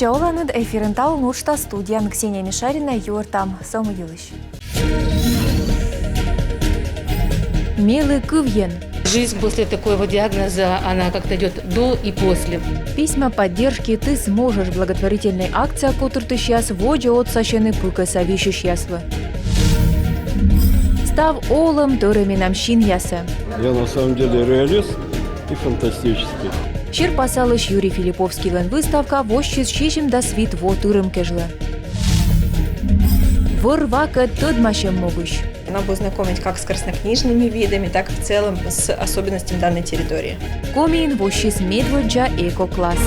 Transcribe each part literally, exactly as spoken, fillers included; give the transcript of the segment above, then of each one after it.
Оланныд! Эфирын «Талун» уджтас, студияын Ксения Мишарина. Юӧртам со мый йылысь. Мелі кывйӧн. Жизнь после такого диагноза, она как-то идет до и после. «Письма поддержки ты сможешь» благотворительнӧй акция котыртысьяс водзӧ отсасьӧны пыкӧса висьысьяслы. Став олӧм тӧрӧ менам синъясӧ. Я на самом деле реалист и фантастический. Серпасалысь Юрий Филипповскийлӧн выставка воссис сизимдас вит во тырӧм кежлӧ. Вӧр-вакӧд тӧдмасьӧм могысь. Она будет знакомить как с краснокнижными видами, так и в целом с особенностями данной территории. Комиын воссис медводдза эко-класс.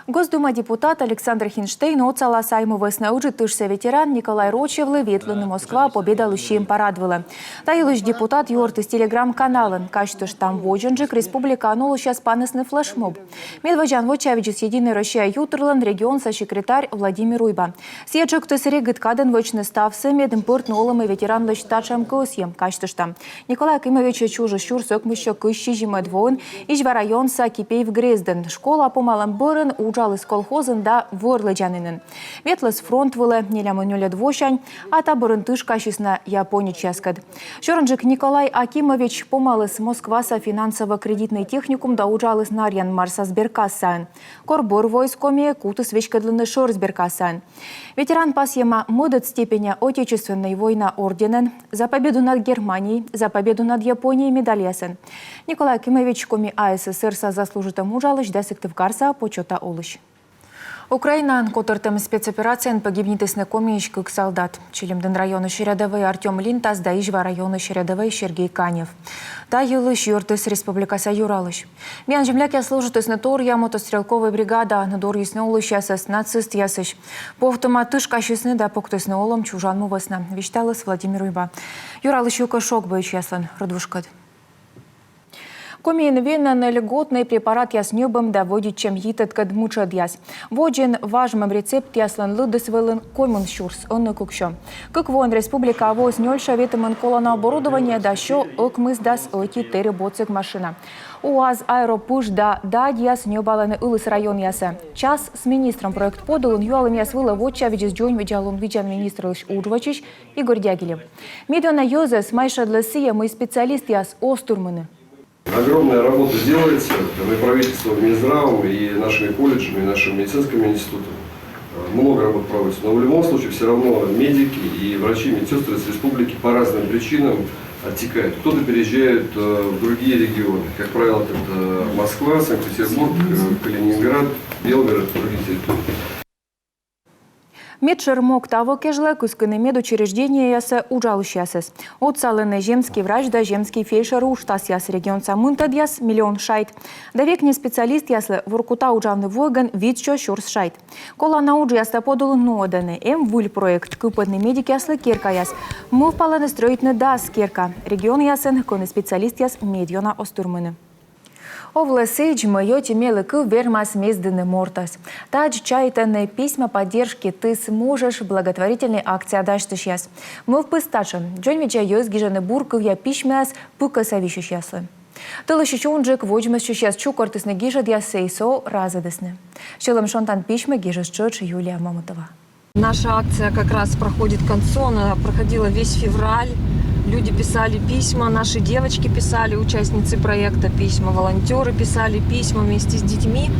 Госдума депутат Александр Хинштейн отсалас Айму вӧсна Ыджыд тышса ветеран Николай Рочевлы ветлыны Москваӧ Победалысь сиӧм парад вылӧ. Та йылысь депутат юӧртіс Telegram-каналын. Казьтыштам, водзынджык республикаын олысьяс панісны флешмоб. Медводдзаӧн вочавидзис «Единая Россия» ютырлӧн регионса секретарь Владимир Уйба. Сійӧ тшӧктіс регыд кадӧн вӧчны ставсӧ, медым пӧртны олӧмӧ ветеранлысь татшӧм кӧсйӧм. Казьтыштам, Николай Акимович чужис сюрс ӧкмыссё кызь сизимӧд воын Изьва районса Кипеев грездын. Школа помалӧм бӧрын уджаліс колхозын да вӧр лӧдзанінын. Ветліс фронт вылӧ нелямын нёльӧд восянь, а та бӧрын тышкасис на японецъяскӧд. Сёрӧнджык Николай Акимович помаліс Москваса финансово-кредитнӧй техникум да уджаліс Нарьян-Марса сберкассаын. Кор бӧр воис Комиӧ, кутіс веськӧдлыны шӧр сберкассаӧн. Ветеран пасйӧма мӧдӧд степеня Отечественнӧй война орденӧн, «За победу над Германией», «За победу над Японией» медальясӧн. Николай Акимович Коми АССР-са заслужитӧм уджалысь да Сыктывкарса почёта олысь. Украинаын котыртӧм спецоперацияын погибнитісны Комиысь кык солдат: Чилимдін районысь рядӧвӧй Артём Линтас да Изьва районысь рядӧвӧй Сергей Канев. Та йылысь юӧртіс республикаса юралысь. Миян землякъяс служитісны торъя мотострелковӧй бригадаын, дорйисны олысьясӧс нацистъясысь. Повтӧма, тышкасисны да пуктісны олӧм чужан му вӧсна, висьталіс Владимир Уйба. Юралысь юкӧ шог боечьяслӧн рӧдвужкӧд. Комиын венӧны льготнӧй препаратъяс ньӧбӧм да вӧдитчӧм йитӧдкӧд мытшӧдъяс. Водзын важмӧм рецептъяслӧн лыдыс вӧлі комын сюрс, ӧні кыксё. Кык воӧн республикаӧ воис нёльсё ветымын колана оборудование да сё ӧкмысдас ӧти тэрыб отсӧг машина. УАЗ, «Аэропыж» да «Дадьяс» ньӧбалӧны ылыс районъясӧ. «Час с министром» проект подулын юалӧмъяс вылӧ вочавидзис дзоньвидзалун видзан министрлысь уджвӧчысь Игорь Дягилев. Медъёна йӧзӧс майшӧдлӧ сійӧ, мый специалистъяс оз тырмыны. Огромная работа делается. Мы правительством, Минздравом и нашими колледжами, и нашим медицинским институтом. Э, много работ проводится. Но в любом случае все равно медики и врачи, медсестры с республики по разным причинам оттекают. Кто-то переезжает, э, в другие регионы. Как правило, это Москва, Санкт-Петербург, э, Калининград, Белгород, другие территории. Медшӧр мог таво кежлӧ — кыскыны медучреждениеясӧ уджалысьясӧс. Отсалӧны «Земский врач» да «Земский фельдшер» уджтасъяс. Регионса мынтӧдъяс — миллион шайт. Да век нин специалистъяслы Воркутаын уджавны вуӧгӧн витсё сюрс шайт. Колана уджъяс та подулын нуӧдӧны. Эм выль проект — кыпӧдны медикъяслы керкаяс. Мӧвпалӧны стрӧитны дас керка регионъясын, кӧні специалистъяс медъёна оз тырмыны. Овлӧ сідз, мый ӧти мелі кыв вермас мездыны мортӧс. Тадз чайтӧны «Письма поддержки ты сможешь» благотворительнӧй акция дасьтысьяс. Мӧвпыс татшӧм: дзоньвидза йӧз гижӧны бур кывъя письмӧяс пыкӧса висьысьяслы. Тӧлысьысь унджык водзмӧстчысьяс чукӧртісны гижӧдъяссӧ и со разӧдісны. Сьӧлӧм шонтан письмӧ гижис тшӧтш Юлия Мамонтова. Наша акция как раз проходит к концу, она проходила весь февраль. Люди писали письма, наши девочки писали, участницы проекта, письма, волонтеры писали письма вместе с детьми.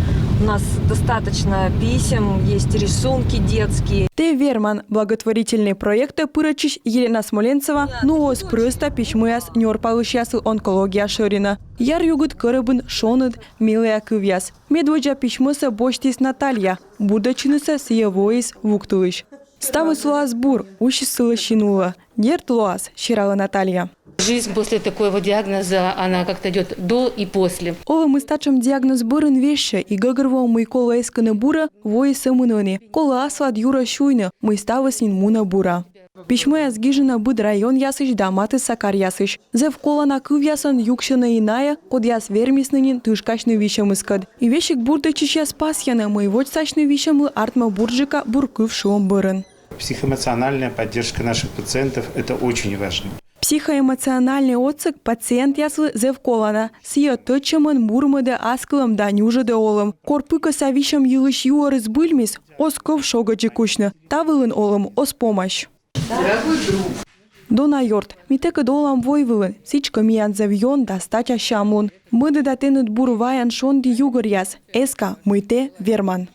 У нас достаточно писем, есть рисунки детские. «Тэ верман» благотворительнӧй проектӧ пырӧдчысь Елена Смоленцева нуӧс прӧста письмӧяс нёрпалысьяслы онкология шӧринӧ. Яр югыд кӧрӧбын шоныд, мелія кывъяс. Медводдза письмӧсӧ босьтіс Наталья. Бурдӧдчынысӧ сійӧ воис Вуктылысь. Ставыс лоас бур, усис сылы син улӧ. Дерт, лоас, сералӧ Наталья. Жизнь после такого диагноза, она как-то идет до и после. Олӧмыс татшӧм диагноз бӧрын вежсьӧ, и гӧгӧрвоӧ, мый колӧ эскыны бурӧ, воис сӧмын ӧні. Колӧ аслад юрӧ сюйны, мый ставыс нин мунӧ бура. Письмӧяс гижӧны быд районъясысь да матысса каръясысь. Зэв колана кывъясӧн юксьӧны и найӧ, кодъяс вермисны нин тышкасьны висьӧмыскӧд. И весиг бурдӧдчысьяс пасйӧны, мый водзсасьны висьӧмлы артмӧ бурджыка бур кыв шуӧм бӧрын. Психоэмоциональная поддержка наших пациентов — это очень важно. Психоэмоциональнӧй отсӧг пациентъяслы зэв колана. Сійӧ тӧдчӧмӧн мурмӧдӧ ас кылӧм да нюжӧдӧ олӧм. Кор пыкӧса висьӧм йылысь юӧр збыльмис, оз ков шогӧджык усьны. Та вылын олӧм оз помась. Дона ёрт, ми тэкӧд олам войвылын, сідзкӧ, миян зэв ён да статя сямлун. Мӧдӧда тэныд бур ваян шонді югӧръяс, эска, мый тэ верман.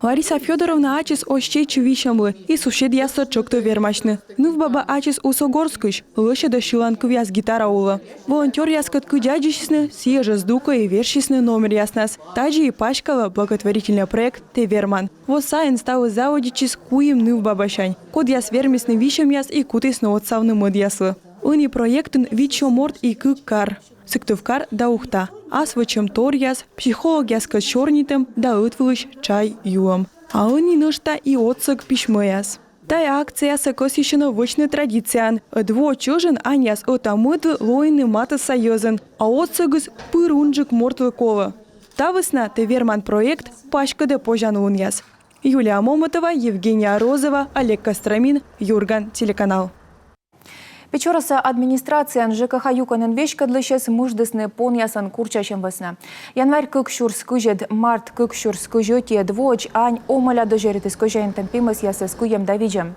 Лариса Фёдоровна ачыс оз чеччы висьӧмлы и суседъяслы тшӧктӧ вермасьны. Нывбаба ачыс Усогорскысь, лӧсьӧдӧ сьылан кывъяс гитара улӧ. Волонтёръяскӧд кыдз аддзысисны, сійӧ жӧ здукӧ и вежсисны номеръяснас. Тадзи и паськалӧ благотворительнӧй проект «Тэ верман». Во сайын ставыс заводитчис куим нывбабасянь, кодъяс вермисны висьӧмъяс и кутісны отсавны мӧдъяслы. Ӧні проектын вит сё морт и кык кар: Сыктывкар да Ухта. Ас вӧчӧмторъяс, психологъяскӧд сёрнитӧм да ӧтвылысь чай юӧм. А ӧні нӧшта и отсӧг письмӧяс. Тайӧ акциясӧ кӧсйысьӧны вӧчны традицияӧн. Ӧд во чӧжӧн аньяс ӧта-мӧдлы лоины матысса йӧзӧн, а отсӧгыс пыр унджык мортлы колӧ. Та вӧсна «Тэ верман» проект паськӧдӧ позянлунъяс. Юлия Момотова, Евгения Розова, Олег Костромин, «Юрган» телеканал. Печораса администрацияын ЖКХ юкӧнын веськӧдлысьӧс мыждісны понъясӧн курччасьӧм вӧсна. Январь кык сюрс кызьӧд, март кык сюрс кызь ӧтиӧд воӧдз ань омӧля дӧзьӧритіс кӧзяинтӧм пемӧсъясӧс кыйӧм да видзӧм.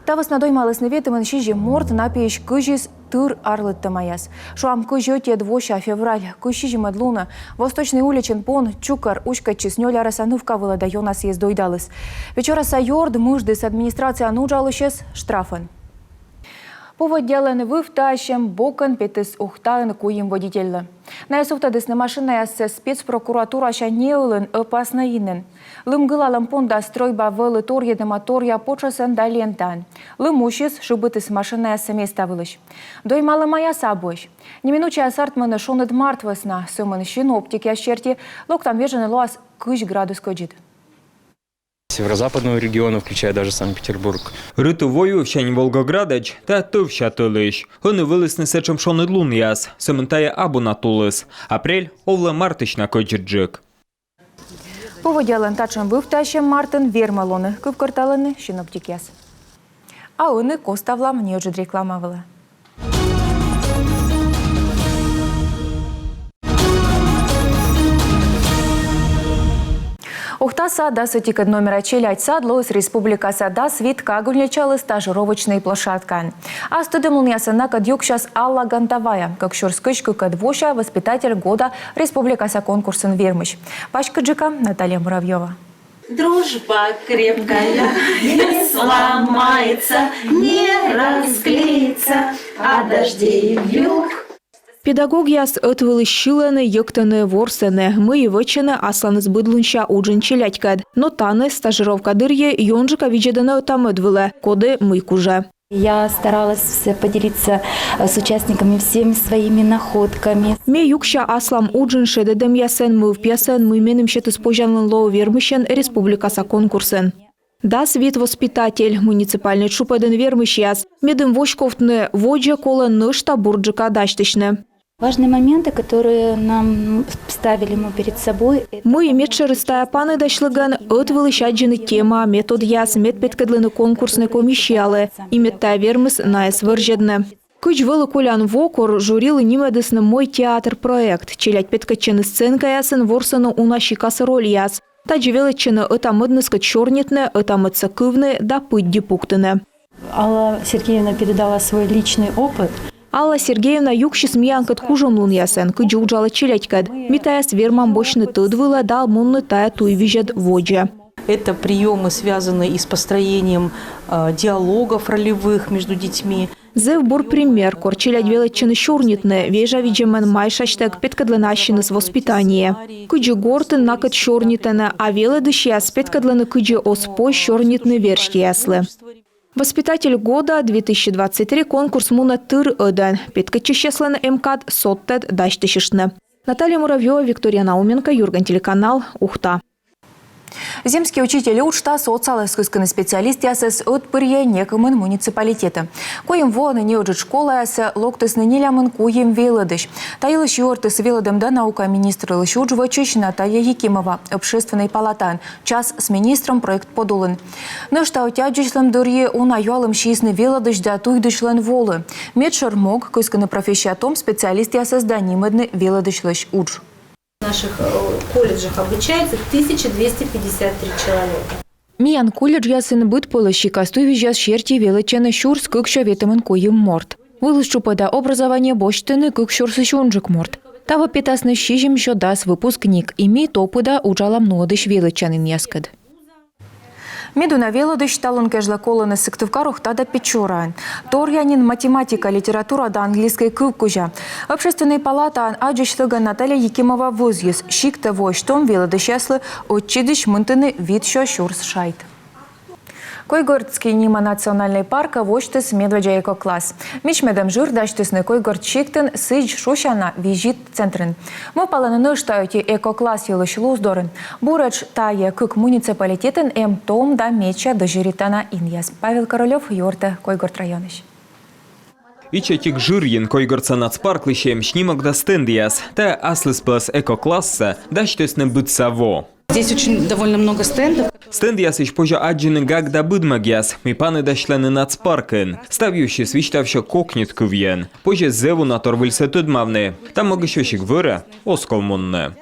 Та вӧсна доймалісны ветымын сизим морт, на пиысь кызис тыр арлыдтӧмаяс. Шуам, кызь ӧтиӧд вося февраль кызь сизимӧд лунӧ Восточнӧй уличын пон чукӧр уськӧдчис нёль арӧса нывка вылӧ да ёна сійӧс дойдаліс. Печораса ёрд мыждіс администрацияын уджалысьӧс штрафӧн. Поводдялӧн вывтасьӧм бокӧн петіс Ухтаын куим водительлы. Найӧ сувтӧдісны машинаяссӧ спецпрокуратурася неылын ӧпаснӧй инын. Лым гылалӧм понда стрӧйба вӧлі торйӧдӧма торъя потшӧсӧн да лентаӧн. Лым усис, шыбитіс машинаяссӧ места вылысь. Доймалӧмаяс абуӧсь. Неминучаяс артмӧны шоныд март вӧсна. Сӧмын синоптикъяс серти, локтан вежонын лоас кызь градус кӧдзыд. Северо-западного региона, включая даже Санкт-Петербург. Рытыв-войвывсянь Волгоградӧдз тайӧ тӧвся тӧлысь. Ӧні вӧлісны сэтшӧм шоныд лунъяс, сӧмын тайӧ абу на тулыс. Апрель овлӧ мартысь на кӧдзыдджык. Поводдялӧн татшӧм вывтасьӧм мартын вермӧ лоны, кывкӧрталӧны синоптикъяс. А ӧні коставлам неыджыд реклама вылӧ. Ухтаса дас ӧтикӧд номера челядь сад лоис республикаса дас вит кагульничалы стажировочнӧй площадкаӧн. Ас тӧдӧмлунъясӧн накӧд юксяс Алла Гантовая, кык сюрс кызь кыкӧд вося «Воспитатель года» республикаса конкурсын вермысь. Паськыдджыка Наталья Муравьёва. Дружба крепкая не сломается, не расклеится, а дождей вьюг. Педагогъяс ӧтвылысь сьылӧны, йӧктӧны, ворсӧны, мый и вӧчӧны асланыс быдлунся уджын челядькӧд. Но тані, стажировка дырйи, ёнджыка видзӧдӧны ӧта-мӧд вылӧ, коді мый кужӧ. Я старалась всё поделиться, э, с участниками всеми своими находками. Ме юкся аслам уджын шедӧдӧмъясӧн, мывпъясӧн, мый меным сетіс позянлун лоӧ вермысьӧн республикаса конкурсын. Дас вит воспитатель, муниципальнӧй тшупӧдын вермысьяс. Медым воськовтны водзӧ, колӧ нӧшта бурджыка дасьтысьны. Важные моменты, которые нам ставили мы перед собой, это... Мый медшӧрыс тайӧ паныдасьлігӧн: ӧтвылысь аддзыны тема, методъяс, мед петкӧдлыны конкурснӧй комиссиялы, и мед тайӧ вермис найӧс вӧрзьӧдны. Кыдз вӧлі колян во, кор жюрилы нимӧдісны «Мой театр» проект. Челядь петкӧдчӧны сценкаясын, ворсӧны уна сикас рольяс. Тадзи велӧдчӧны ӧта-мӧдныскӧд сёрнитны, ӧта-мӧдсӧ кывны да пыдди пуктыны. Алла Сергеевна передала свой личный опыт. Алла Сергеевна юксис миянкӧд кужӧмлунъясӧн, кыдзи уджалӧ челядькӧд. Ми тайӧс вермам босьтны тӧд вылӧ да мунны тайӧ туйвизьӧд водзӧ. Это приёмы, связанные и с построением, э, диалогов ролевых между детьми. Зэв бур пример, кор челядь велӧдчӧны сёрнитны, вежавидзӧмӧн, майшасьтӧг петкӧдлӧны ассьыныс воспитание. Кыдзи гортын накӧд сёрнитӧны, а велӧдысьяс петкӧдлӧны, кыдзи оз позь сёрнитны верстьӧяслы. «Воспитатель года две тысячи двадцать три» конкурс мунӧ тыр ӧдӧн. Петкӧдчысьяслӧн эм кад содтӧд дасьтысьыштны. Наталья Муравьёва, Виктория Науменко, «Юрган» телеканал, Ухта. «Земский учитель» удж тасс отсаліс кыскыны специалистъясӧс ӧтпырйӧ некымын муниципалитетӧ. Куим воӧн неыджыд школаясӧ локтісны нелямын куим велӧдысь. Та йылысь юӧртіс велӧдӧм да наука министрлысь удж вӧчысь Наталья Якимова Общественнӧй палатаын час с министром проект подулын. Нӧшта ӧти аддзысьлӧм дырйи уна юалӧм сиисны велӧдысь да туйдысьлӧн волы. Медшӧр мог — кыскыны профессия том специалистъясӧс да нимӧдны велӧдысьлысь удж. В наших, э, колледжах обучается тысяча двести пятьдесят три человека. Миян колледжъясын быд пӧлӧс сикас туйвизьяс серти велӧдчӧны сюрс кыксё ветымын куим морт. Вылыс тшупӧда образование босьтӧны кык сюрсысь унджык морт. Таво петасны сизимсё дас выпускник, и ми топыда уджалам нуӧдысь велӧдчанінъяскӧд. Медуна велӧдысь талун кежлӧ колӧны Сыктывкар, Ухта да Печораын. Торъя нин математика, литература да английскӧй кыв кузя. Общественнӧй палатаын аддзысьлігӧн Наталья Якимова вӧзйис: сиктӧ воысь том велӧдысьяслы ӧтчыдысь мынтыны витсё сюрс шайт. Койгородский нима национальнӧй паркӧ восьтіс медводдза экокласс. Мичмедӧм жыр дасьтісны Койгорт сиктын сідз шусяна на визит центрын. Мӧвпалӧны нӧшта ӧти экокласс йылысь Луздорын. Буретш тайӧ кык муниципалитетын эм том да медся дӧзьӧритана инъяс. Павел Королёв юӧртӧ Койгорт районысь. Ичӧтик жырйын Койгортса нацпарклысь эм снимок да стендъяс. Та аслыспӧлӧс экоклассӧ дасьтісны быдса во. Здесь очень довольно много стендов. Стендъясысь позьӧ аддзыны гаг да быдмӧгъяс, мый паныдасьлӧны нацпаркын. Став йывсьыс висьтавсьӧ кокньыд кывйӧн. Позьӧ зэв уна тор выльсӧ тӧдмавны. Та могысь весиг вӧрӧ оз ков мунны.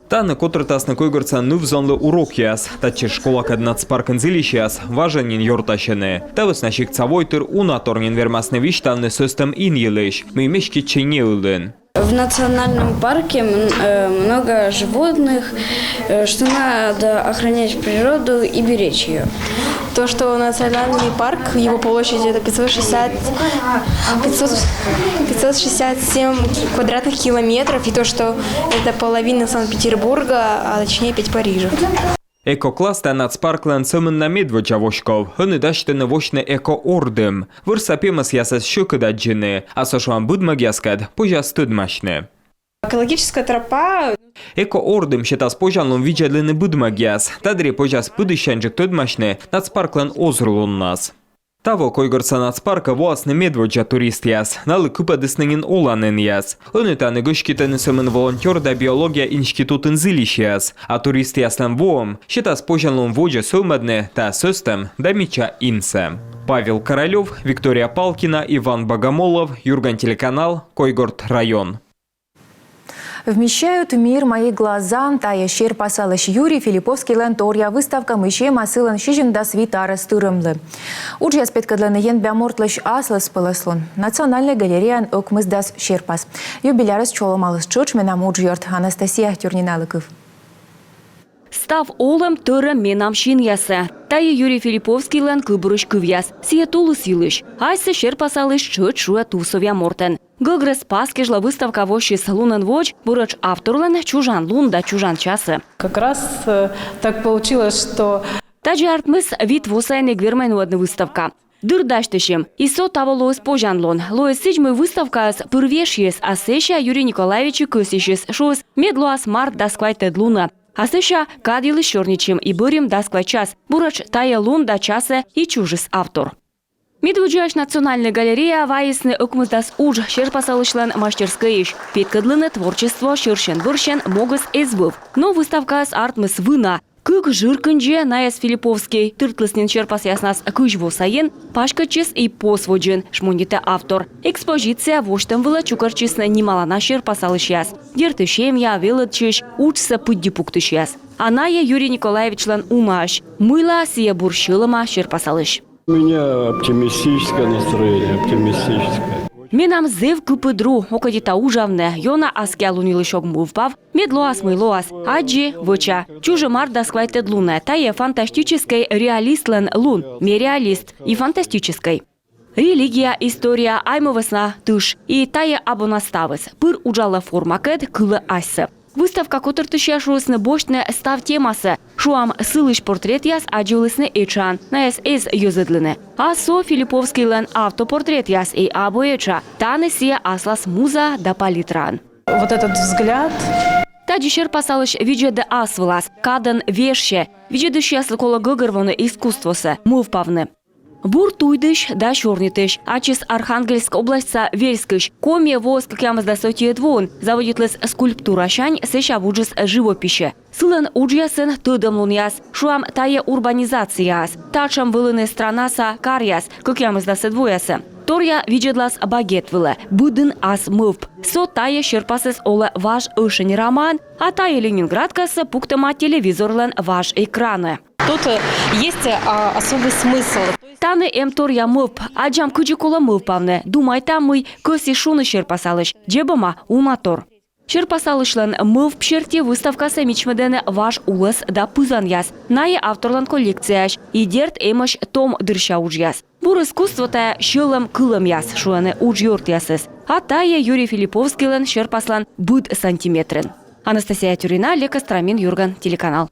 Тані котыртасны Койгортса ныв-зонлы урокъяс. Татчӧс школакӧд нацпаркын зільысьяс важӧн нин ёртасьӧны. Та вӧсна сиктса войтыр уна тор нин вермасны висьтавны сӧстӧм ин йылысь, мый меститчӧ неылын. В национальном парке м-, э, много животных, э, что надо охранять природу и беречь её. То, что национальный парк, его площадь это пятьсот шестьдесят, пятьсот, пятьсот шестьдесят семь квадратных километров, и то, что это половина Санкт-Петербурга, а точнее пять Парижа. Экокласс — та нацпарклӧн сӧмын на медводдза воськов. Ӧні дасьтӧны восьтны эко-ордым. Вӧрса пемӧсъясӧс сьӧкыд аддзыны, а со шуам быдмӧгъяскӧд позяс тӧдмасьны. Экологическая тропа. Эко-ордым сетас позянлун видзӧдлыны быдмӧгъяс. Та дырйи позяс пыдісяньджык тӧдмасьны нацпарклӧн озырлуннас. Таво Койгортса нацпаркӧ воасны медводдза туристъяс. Налы кыпӧдісны нин оланінъяс. Ӧні тані гӧститӧны сӧмын волонтёр да биология институтын зільысьяс. А туристъяслӧн воӧм сетас позянлун водзӧ сӧвмӧдны та сӧстӧм да мича инсӧ. Павел Королёв, Виктория Палкина, Иван Богомолов, «Юрган» телеканал, Койгорт район. «Вмещают мир мои глаза». Тайӧ серпасалысь Юрий Филипповскийлӧн торъя выставка, мый сиӧма сылӧн сизимдас вит арӧс тырӧмлы. Уджъяс петкӧдлӧны енбиа мортлысь аслыспӧлӧслун. Национальнӧй галереяын ӧкмысдас серпас. Юбилярӧс чолӧмаліс тшӧтш менам уджъёрт. Анастасия Тюрниналы кыв. Став олӧм тӧрӧ менам синъясӧ. Тайӧ Юрий Филипповскийлӧн кывбурысь кывъяс. Сійӧ тулыс йылысь. Асьсӧ серпасалысь тшӧтш шуӧ тувсовъя мортӧн. Гӧгрӧс пас кежлӧ выставка воссис лунӧн водз, буретш авторлӧн чужан лун да чужан часӧ. Как раз, э, так получилось, что... Тадзи артмис: вит во сайын эг вермӧй нуӧдны выставка. Дыр дасьтысим, и со таво лоис позянлун. Лоис сідз, мый выставкаыс пыр вешйис, а сэсся Юрий Николаевич кӧсйысис, шуис, мед лоас март дас квайтӧд лунӧ. А сэсся кад йылысь сёрнитчим и бӧрйим дас квайт час. Буретш тайӧ лун да часӧ и чужис автор. Медводдзаысь Национальнӧй галереяӧ вайисны ӧкмысдас удж серпасалысьлӧн мастерскӧйысь. Петкӧдлыны творчество сьӧрсьӧн-бӧрсьӧн могыс эз вӧв. Но выставкаыс артмис вына. Кык жыр кындзи, найӧс Филипповский тыртліс нин серпасъяснас кызь во сайын, паськӧдчис и пос водзын, шмонитӧ автор. Экспозиция восьтӧм вылӧ чукӧртчисны нималана серпасалысьяс. Дерт, семья, велӧдчысь, уджсӧ пыдди пуктысьяс. А найӧ Юрий Николаевичлӧн унаӧсь. Мыйла сійӧ бур сьӧлӧма серпасалысь. У меня оптимистическое настроение, оптимистическое. Менам зэв кыпыд ру, окота уджавны, ёна аскиа лун йылысь ог мӧвпав, мед лоас мый лоас, аддзи, вӧча. Чужи март дас квайтӧд лунӧ, тайӧ фантастическӧй реалистлӧн лун, ме реалист, и фантастическӧй. Религия, история, айму вӧсна тыш, и тайӧ абу на ставыс. Пыр уджалӧ формакӧд, кылӧ асьсӧ. Выставка котыртысьяс шуисны босьтны став темасӧ. Шуам, сылысь портретъяс аддзывлісны этшаӧн, найӧс эз йӧзӧдлыны. А со Филипповскийлӧн автопортретъяс и абу этша. Тані сійӧ аслас муза да палитраӧн. Вот этот взгляд. Тадзи серпасалысь видзӧдӧ ас вылас, кадӧн вежсьӧ. Видзӧдысьяслы колӧ гӧгӧрвоны искусствосӧ, мӧвпавны. Бур туйдысь да сёрнитысь. Ачыс Архангельск обласьтса Вельскысь. Комиӧ воис кӧкъямысдас ӧтиӧд воын. Заводитліс скульптурасянь, сэсся вуджис живописьӧ. Сылӧн уджъясын тӧдӧмлунъяс. Шуам, тайӧ урбанизацияыс. Татшӧм вӧліны странаса каръяс кӧкъямысдасӧд воясӧ. Торъя видзӧдлас багет вылӧ. Быдын ас мӧвп. Со тайӧ серпасыс олӧ важ ӧшинь рамаын, а тайӧ Ленинградкасӧ пуктӧма телевизорлӧн важ экранӧ. Тут э, есть а, особый смысл. Тані эм торъя мӧвп. Аддзам, кыдзи колӧ мӧвпавны. Думайта, мый кӧсйис шуны серпасалысь. Дзебӧма, уна тор. Серпасалысьлӧн мӧвп серти выставкасӧ мичмӧдӧны важ улӧс да пызанъяс. Найӧ авторлӧн коллекцияысь, и дерт эмӧсь том дырся уджъяс. Бур искусство — тайӧ сьӧлӧм кылӧмъяс, шуӧны уджъёртъясыс. А тайӧ Юрий Филипповскийлӧн серпаслӧн быд сантиметрын. Анастасия Тюрина, Олег Костромин, «Юрган» телеканал.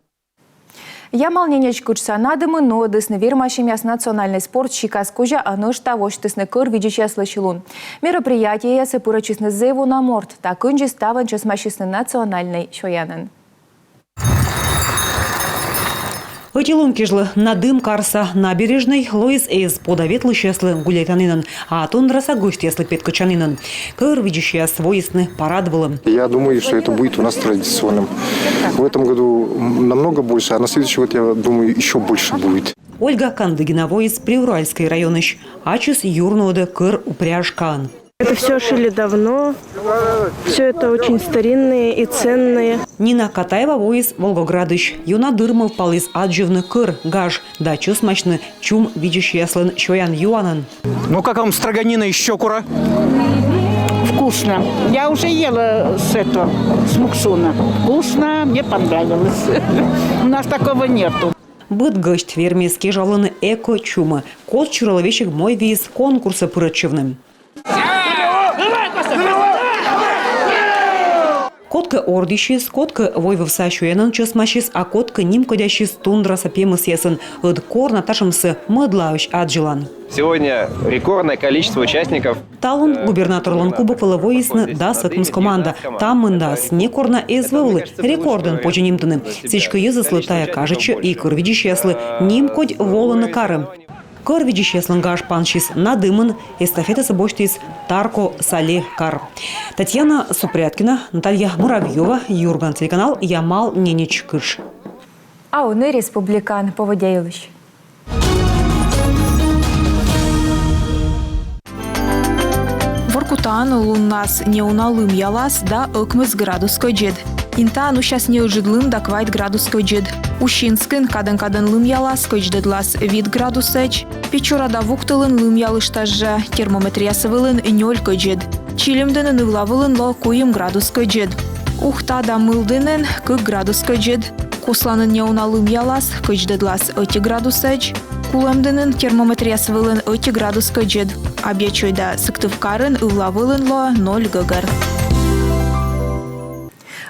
Ямал-Ненеч кытшса надымын нуӧдісны вермасьӧмъяс национальнӧй спорт сикас кузя, а нӧшта восьтісны кӧр видзысьяслысь лун. Мероприятиеясӧ пырӧдчисны зэв уна морт. Та кындзи ставӧн чӧсмасисны национальнӧй сёянӧн. Ӧти лун кежлӧ Надым карса набережнӧй лоис эз пода ветлысьяслы гуляйтанінӧн, а тундраса гӧсьтъяслы петкӧдчанінӧн. Кӧр видзысьяс воисны парад вылӧ. Я думаю, что это будет у нас традиционным. В этом году м, намного больше, а на следующий год, я думаю, еще больше будет. Ольга Кандыгина воис Приуральскӧй районысь. Ачыс юрнуӧдӧ кӧр упряжкаӧн. Это все шили давно. Все это очень старинные и ценные. Нина Катаева воис Волгоградысь. Ёна дыр мӧвпаліс аддзывны кӧр гаж да чӧсмасьны чум видзысьяслӧн сёян-юанӧн. Ну как вам строганина из щёкура? Вкусно. Я уже ела с этого, с муксуна. Вкусно, мне понравилось. У нас такого нету. Быд гӧсьт вермис кежавлыны эко-чумӧ. Кодсюрӧ лӧ весиг мойвиис конкурсӧ пырӧдчывны. Кодкӧ ордйысис, кодкӧ войвывса сёянӧн чӧсмасис, а кодкӧ нимкодясис тундраса пемӧсъясӧн, ӧд кор на татшӧмсӧ мӧдлаӧсь аддзылан. Сегодня рекордное количество участников. Талун губернаторлӧн кубок вылӧ воисны дас ӧкмыс команда. Та мында некор на эз вӧвлы рекордӧн позьӧ нимдыны. Сідзкӧ, йӧзыслы тайӧ кажитчӧ и кӧр видзысьяслы нимкодь волыны карӧ. Кӧр видзысьяслӧн гаж пансис Надымын, эстафетасӧ босьтіс Тарко-Сале кар. Татьяна Супряткина, Наталья Муравьёва, «Юрган» телеканал, Ямал-Ненеч кытш. А ӧні республикаын поводдя йылысь. Воркутаын луннас неуна лымъялас да ӧкмыс градус кӧдзыд. Интаын усяс неыджыд лым да квайт градус кӧдзыд. Усинскын кадӧн-кадӧн лымъялас, кӧдздӧдлас вит градусӧдз. Печора да Вуктылын лымъялыштас жӧ, термометръяс вылын нёль кӧдзыд. Чилимдінын ывла вылын лоӧ куим градус кӧдзыд. Ухта да Мылдінын кык градус кӧдзыд. Кусланын неуна лымъялас, кӧдздӧдлас ӧти градусӧдз. Кулӧмдінын термометръяс вылын ӧти градус кӧдзыд. Абъячой да Сыктывкарын ывла вылын лоӧ нёль гӧгӧр.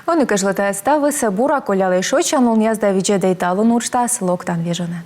Ӧні кежлӧ тайӧ ставыс. Бура коллялӧй шойччан лунъяс да видзӧдӧй талун уджтас локтан вежонӧ.